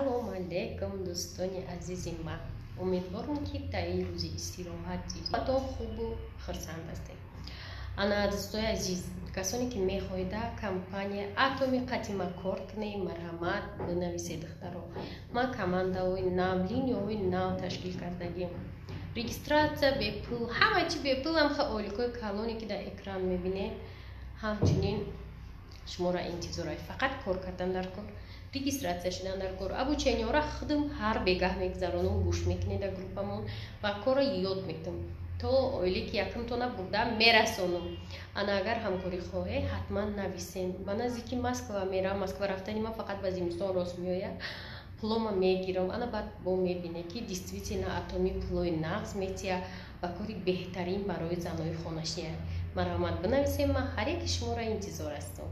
Ассалому алайкум, дӯстони азизи ман. Умедворам, ки дар ин рӯзи истироҳати то хубу хурсанд ҳастем. Ана, дӯстои азиз, касоне ки мехоҳед дар компания Атоми қатима кор кунед, марҳамат, бинависед, духтаро. Ман командаҳои нав, линияҳои нав ташкил кардагим. Регистрация бепул, ҳама чи бепул, ҳамха ойликҳои калоне ки дар экран мебинед, ҳамчунин шуморо интизорай. Фақат кор кардан дар кор, регистрация шудан дар кор. Обучениёра худам ҳар бегаҳ мегузаронам, гӯш мекунед дар группамон ва корро ёд метам, то ойлики якумтона бурда мерасонам. Ана, агар ҳамкорӣ хоҳед, ҳатман нависен. Ба наздики Москва мерам. Москва рафтани ман фақат ба зимистон рост меояд. Пулома мегирам, ана баъд бо мебине, ки действительно Атоми пулои нағз метия ва кори беҳтарин барои занои хонашия. Марҳамат, бинависем, ман ҳар яки шуморо интизор ҳастам.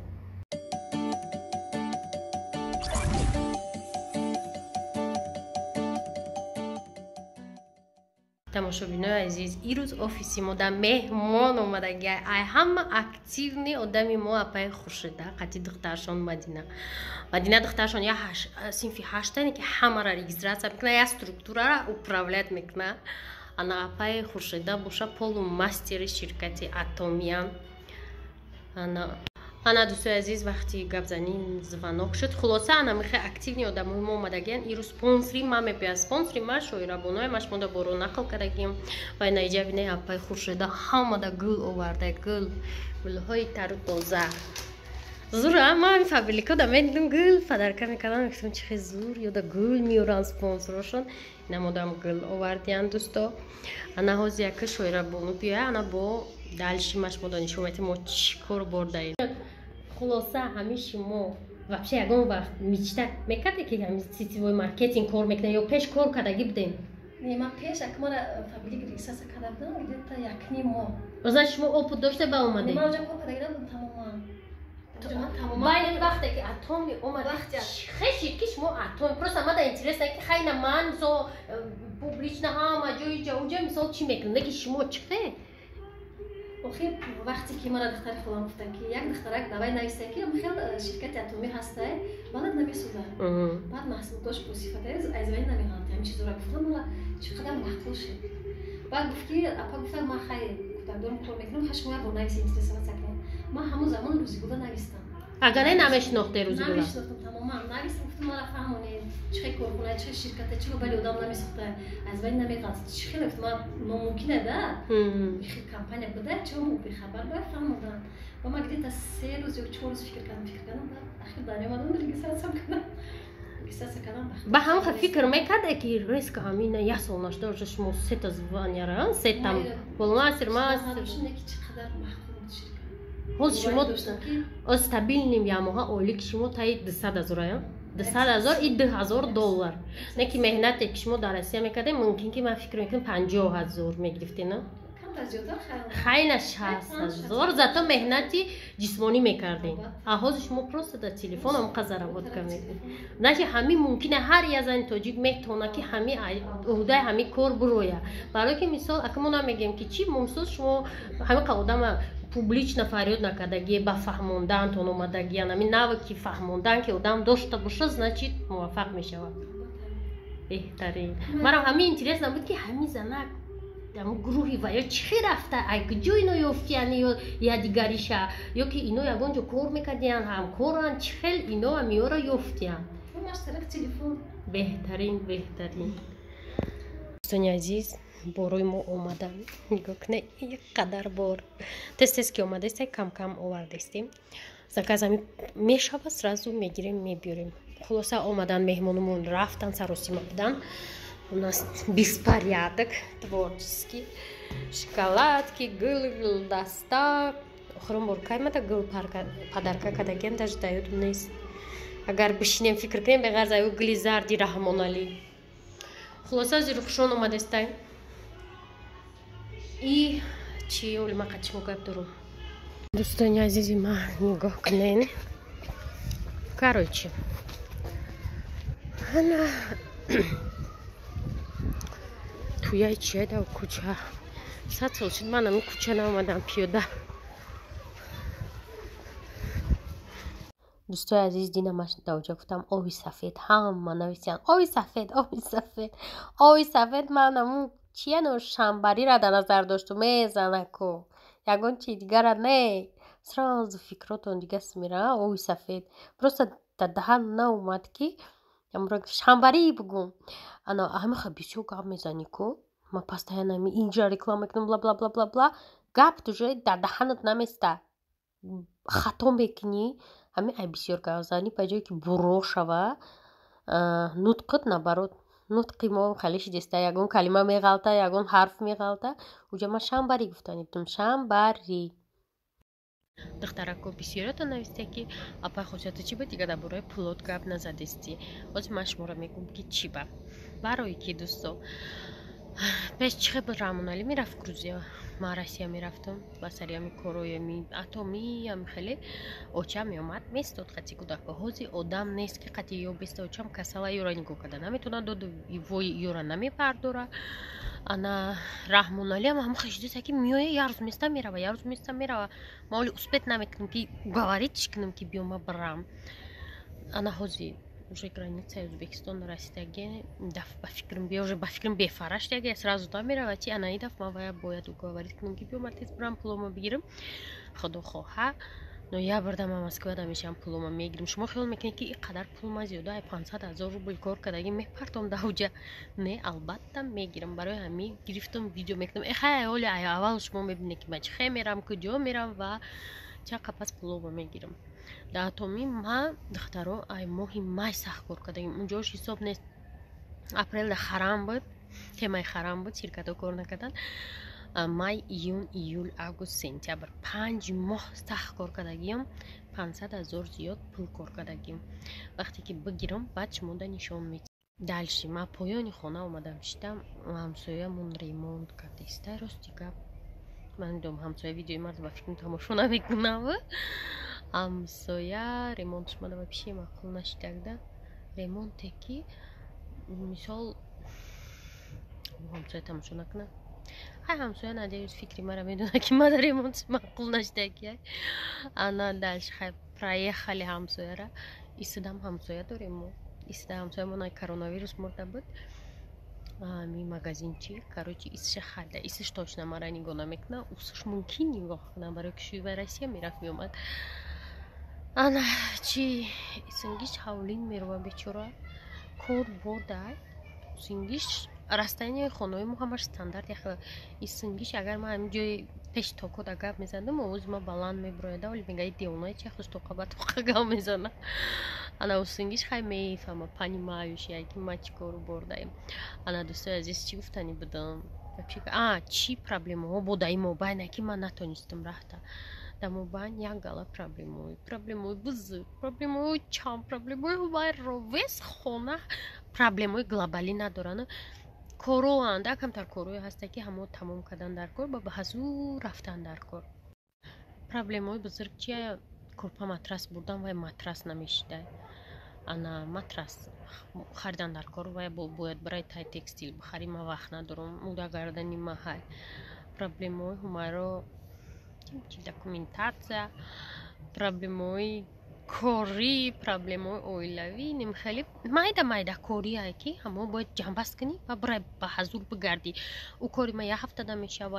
Тамошобинои азиз, ирӯз офиси мо дар меҳмон омадагиай. Ай ҳама активный одами мо апаи Хуршида қати духтаршон Мадина. Мадина духтаршон я синфи ҳаштане, ки ҳамаро регистрация мекуна, я структурара управлять мекуна. Ана, апаи Хуршида боша полумастери ширкати Атомиян. Ана, дӯстои азиз, вақти гапзанӣ звонок шуд. Хулоса, ана михе активный одамои мо омадагиян. Ирӯз спонсори ма мебиёяд. Спонсори ма Шоирабоное, ма шумода боро нақл кардагим. Ва наиҷа бине, апаи Хуршида ҳамада гул оварда, гул, гулҳои тару тоза. Зур, а? Ма ҳамин фабрикода медидам, гул подарка мекардам, мегуфтам, чи хел зур, ёда гул меёранд спонсорошон. Инам одам гул овардиянд, дӯсто. Ана, ҳозир яка Шоирабону биёя, ана бо дальше ма шумода нишон медиҳем, мо чӣ кор бурдаем. Хулоса, ҳамин шумо вообще ягон вақт мечта мекарде, ки ҳамин сетевой маркетинг кор мекунед ё пеш кор кардагӣ будем? Не, ман пеш акмара фабрик регистрация карда будам, где-то якним моҳ. Значит, шумо опыт доште ба омадед? Ман уҷа кор карда будам тамоман. Байни вақте ки Атоми омад, хешид ки шумо Атоми, просто мада интересно, ки хайна ман мисол публично ҳама ҷои ҷа уҷа мисол чӣ мекунам, ки шумо чӣ хе? Охир, вақте ки мара духтари холам гуфтанд, ки як духтарак давай нависта, ки хел ширкати Атомӣ ҳастай, балад намесӯзад, баъд маҳсулотош бо сифата, аз вай намеғалт, ҳамин чизора гуфтам, мара чӣ қадар маъқул шуд. Баъд гуфт, ки апа гуфтам, ман хай кӯдакдорам, кор мекунам, ха шумо як бор нависа, интересоваться кунед. Ман ҳамон замон Рӯзигула навистам. Агар не намешинохте Рӯзигула? Намешинохтам тамоман. Навистам, гуфтам, мара фаҳмонед, чӣ хел корхона, чӣ хел ширката, чиро бали одам намесохта, аз вай намеғалт, чӣ хел. Гуфтам, ман номумкине да хел компания буда, чиро мо бехабар, бояд фаҳмондам. Ва ман где-то 3 рӯз ё 4 рӯз фикр кардам, фикр кардам, баъд ахир даромадам, регистрация кардам, регистрация кардам. Ба ҳамаха фикр мекарде, ки резко ҳамина як сол нашуда уже шумо сета званияра, сета полумастер, мастер? Чӣ қадар маъқул буд ширкат. Ҳозир шумо стабильный ямоҳа ойлики шумо таи 200 000 ая, 200 000 и 2000 доллар. Не ки меҳнате ки шумо дар Россия мекардем, мумкин ки ман фикр мекунам, 50 000 мегирифтена. Хайна, 60 000, зато меҳнати ҷисмонӣ мекардем. А ҳозир шумо просто дар телефон омқа заработка мекунед. Значит, ҳамин мумкина, ҳар як зани тоҷик метавона, ки ҳами ӯҳдаи ҳамин кор бироя. Барое ки мисол ака мо намегем, ки чӣ, мисол шумо ҳамин одама публично фарёд накардагие, ба фаҳмондантон омадагиян. Ҳамин навыки фаҳмондан ки одам дошта боша, значит, муваффақ мешавад. Беҳтарин. Марам ҳамин интересно буд, ки ҳамин занак ҳамн гурӯҳи ва ё чӣ хел рафта, ай куҷо ино ёфтиян ё ядигариша, ё ки ино ягон ҷо кор мекардиян, ҳамкоранд, чӣ хел ино амиёро ёфтиян. Беҳтарин, беҳтарин. Дӯстони азиз, борои мо омадан, нигоҳ кунед, як қадар бор. Тез тез ки омадаста, кам кам овардастем. Заказ ами мешава, сразу мегирем, мебиёрем. Хулоса, омадан меҳмонумон, рафтан, саросима будан. У нас беспорядок творческий, шоколадки, гул, гулдаста. Охирон бор кай мада гул подарка кардагиам, даже да ёдам нест. Агар бишинем, фикр кунем, беғарз аю гули зарди Раҳмоналӣ. Хулоса, зиро хушон омадестай. И чи оли ма қачимо гап дорум. Дӯстони азизи ма, нигоҳ кунен. Короче, ана туяи чия дар кӯча. 100 сол шуд, ман ами кӯча наомадам пиёда. Дӯстои азиз, динамаш даоҷа гуфтам, оби сафед, ҳама нависиянд: оби сафед, оби сафед, оби сафед. Ман аму чияно шамбарира дар назар доштум, мезанаку ягон чи дигара не. Сразу фикротон дига мера, оби сафед. Просто дар даҳан наомад, ки шамбарӣ бугум. Ана ҳамиха бисёр гап мезанӣ ку, ма постоянно инҷа реклама мекунам, бла бла бла бла бла, гап уже дар даҳанат наместа, хато мекунӣ. Ҳамин ай бисёр гапзанӣ, ба ҷое ки буро шава нутқат, наоборот, нутқи мо хеле шидеста, ягон калима меғалта, ягон ҳарф меғалта. Уҷа ман шамбарӣ гуфтани будум, шамбарӣ. Духтарако, бисёрата нависте, ки апай Хосията, чӣ ба дига дар бораи пулот гап назадистӣ? Ҳозир ман шуморо мегӯм, ки чӣ ба. Барое ки, дӯсто, пеш чӣ хел Раҳмоналӣ мерафт Грузия, ман Россия мерафтам ба сари ҳами корои ами атомӣ, ами хеле очам меомад, местод қати кӯдако. Ҳозир одам нест, ки қати ё беста. Очам касала, ёра нигоҳ карда наметавонад, доду вои ёра намепардора. Ана Раҳмоналиам ҳама хешидеса, ки меоя, як рӯз места мерава, як рӯз места мерава. Ма оли успеть намекунам, ки говорить кунам, ки биё, ма бирам. Ана ҳозир уже границаи Ӯзбекистон расидаги, даф ба фикрам бия, уже ба фикрам бефара шудаги, сразу намерава чи. Ана и даф ман вая бояд уговорить кунам, ки биё, ма тез бирам, пулома бигирам. Худо хоҳа, ноябрда ман Москвада мешавам, пулома мегирам. Шумо хиёл мекунед, ки ин қадар пул ма зиёда ай 500 000 рубл кор кардаги мепартом даҳуҷа? Не, албатта мегирам. Барои ҳамин гирифтам, видео мекунам. Эхай, ҳоли ай аввал шумо мебинед, ки ма чӣ хе мерам, куҷо мерам ва чақа пас пулома мегирам. Дар атомӣ ма, духтаро, ай моҳи май сахт кор кардагим. Унҷош ҳисоб нест, апрелда харам буд, темаи харам буд, ширкатҳо кор накарданд. Май, июн, июл, август, сентябр, 5 моҳ сахт кор кардагиам, 500 000 зиёд пул кор кардагиам. Вақте ки бигирам, баъд шумода нишон медиҳам. Дальше ма поёни хона омадам, шидам, ҳамсоямон ремонт кардеста. Рости гап, ман намедонам, ҳамсоя видеои маро ба фикрам тамошо намекунам. Ҳамсоя ремонтш мана вообще маъқул нашидагда, ремонте ки мисол ҳамсоя тамошо накунад. Ҳай, ҳамсоя, надеюсь, фикри мара медонад, ки мада ремонтш маъқул нашидаги. Ана дальше хай, проехали ҳамсояра. Исидам ҳамсоя дорем мо, исида ҳамсоямон ай коронавирус мурда буд, ми магазинчи, короче, исша харда. Исиш точно мара нигоҳ намекуна, усш мумкин нигоҳ кунам, барои ки шӯи вай Россия мерафт, меомад. Ана чи исингиш ҳавлин мерова, бечора, кор бордай. Усингиш расстоянияи хонаҳои мо ҳамаш стандарт яхел. Исингиш, агар ман ҳамин ҷои пеши токода гап мезадам, овози ма баланд мебурояда. Оли мегаи: «Девонаи чи хуш тоқа ба тоқа гап мезана?» Ана усингиш хай мефаҳма, понимающий, ки ма чӣ кору бордаем. Ана, дӯстои азиз, чӣ гуфтанӣ будам? А чӣ проблемаҳо бодаи мобайна, ки ман натонистам рафта? Дар мобайн як гала проблемаҳои, проблемаҳои бузург, проблемаҳои чанд, проблемаҳои вайро вес хона, проблемаҳои глобалӣ надоранд, короанд, камтар корое ҳаста, ки ҳамо тамом кардан дар кор, ба ҳазур рафтан дар кор. Проблемаҳои бузург чия? Курпа, матрас бурдан, вай матрас намешидай. Ана матрас харидан дар кор, вай бояд барои тай текстил бихарӣ, ман вақт надорам, уда гардани ма ҳай. Проблемаҳои ҳумайро, документация, проблемаҳои корӣ, проблемаҳои оилавӣ, нимхеле майда майда корие, ки ҳамо бояд ҷамъбаст кунӣ ва барай ба ҳазур бигардӣ. Ӯ кори ма як ҳафтада мешава,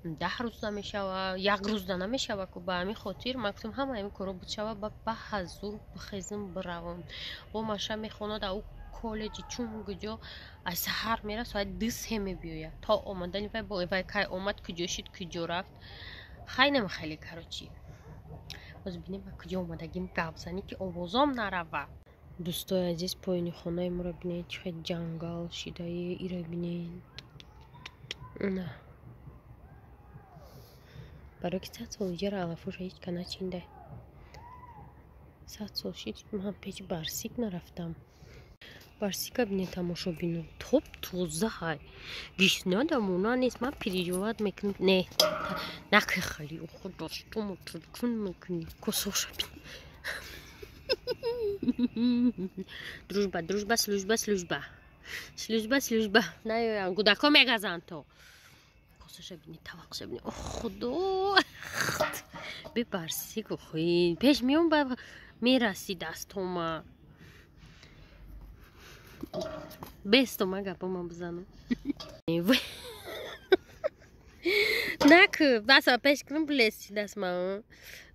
10 рӯзда мешава, як рӯзда намешава ку. Ба ҳамин хотир ман гуфтам, ҳама ҳамин корҳо бишава, ба ҳазур бихезм, биравам. Бо маша мехонад ӯ коллеҷи, чун куҷо аз саҳар мера, соати 2-3 мебиёяд. То омадани вай, бо вай кай омад, куҷо шид, куҷо рафт, хай намехеле. Короче, боз бинем, ба куҷо омадагим гапзанӣ, ки овозом нарава. Дӯстои азиз, поёни хонаи моро бинед, чӣ хел ҷангал шидае. Ира бинед, на барои ки 100 сол иҷара алафуша ҳеҷ ка начинда. 100 сол шид, ман печ барсик нарафтам. Барсика бинед, тамошобино, топ тоза ҳай, гишнада мона нест. Ман переживать мекунам, не накихали. Худо, что чун мекунӣ? Косоша бин. Дружба, дружба, служба, служба, служба, служба. Наёян, кӯдако мегазанд. То косаша бини, тавақша бини. О худо, бе барсик. Охи, пеш меом ба Мераси дастома. Бестома гапома бизанам. Наку, баса пеш кунам билеси дастма.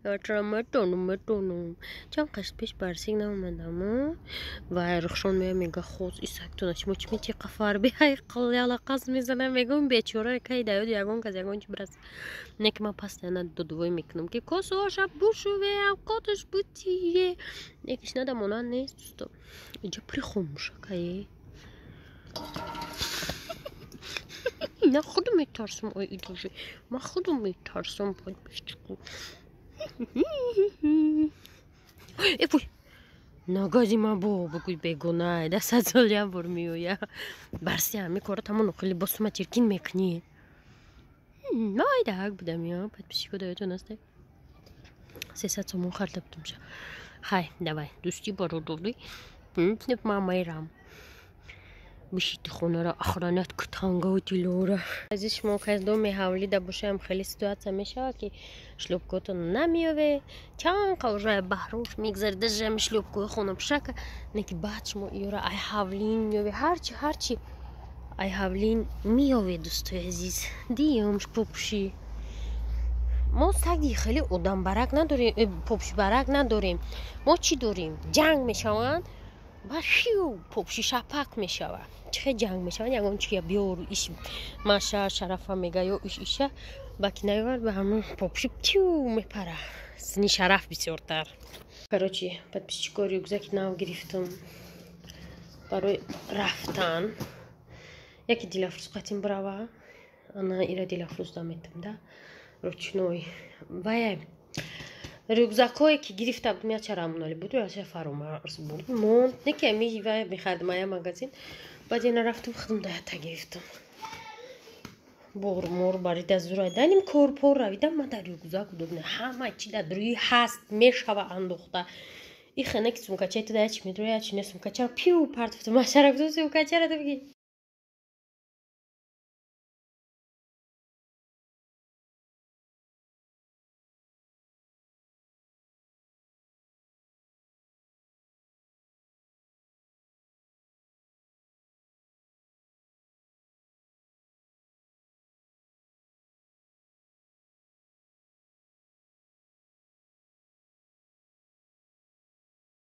Метонум. Чанд қашт пеш барсик наомадам. Вай Рухшон мея мега хоз исактона шумо чӣ мети қафар биҳай қалялақас мезанам мегӯм бечора кай даёд ягон кас ягон чи бирас. Не ки ман постоянно дудвой мекунам ки косоша бушуве авқоташ бутие. Некиш надамона нест дӯсто. Иҷа пури хомӯшакае. На худам метарсам, ой идожи. Ман худам метарсам, подписчику. Э, пуй. Нагази ма бо бугӯй бегуна, да сад сол як бор меоя. Барси ҳами кора тамон охи либосума чиркин мекунӣ. Ай дак будам я, подписчико даётон аст. 300 сомон харида будамша. Хай, давай, дӯстӣ бародарӣ. Ман мерам. Бишити хонара охранат кутангау дилора. Азиз шумо кас доми ҳавлида бошаям хеле ситуация мешавад ки шлёпкотон намеёве. Чанд қавжая баҳрош мегзари дажами шлёпкои хонапушака. Не ки баъд шумо иёра ай ҳавлин меёве. Ҳарчи ҳарчи ай ҳавлин меёве дӯстои азиз. Диёмш попуши. Мо саги хеле одамбарак надорем, попушибарак надорем. Мо чӣ дорем? Ҷанг мешаванд. Ба шиу попши шапак мешавад. Чӣ хел ҷанг мешавад? Ягон чия биёр иш маша шарафа мега ё иш иша ба ки наёвард ба ҳамон попши тю мепара. Сини шараф бисёртар. Короче, подписчико рюкзаки нав гирифтам барои рафтан. Яке Дилафрӯз қатим бирава. Ана ира Дилафрӯз даметам да. Ручной. Вая рюкзакое ки гирифта будем, я чара амонали буд, я чара фаромарз буд. Монд, не ки ами вай мехардам ая магазин. Баъд ина рафтам худам да ята гирифтам. Бор мор барида зурай даним кор пор равидам ма дар рюкзак удобно. Ҳама чи дар рӯи ҳаст мешава андохта. И хена ки сумкачаи ту да чи медроя чи не сумкачаро пиу партофтам. Ма шара гуфтам сумкачаро ту бигӣ.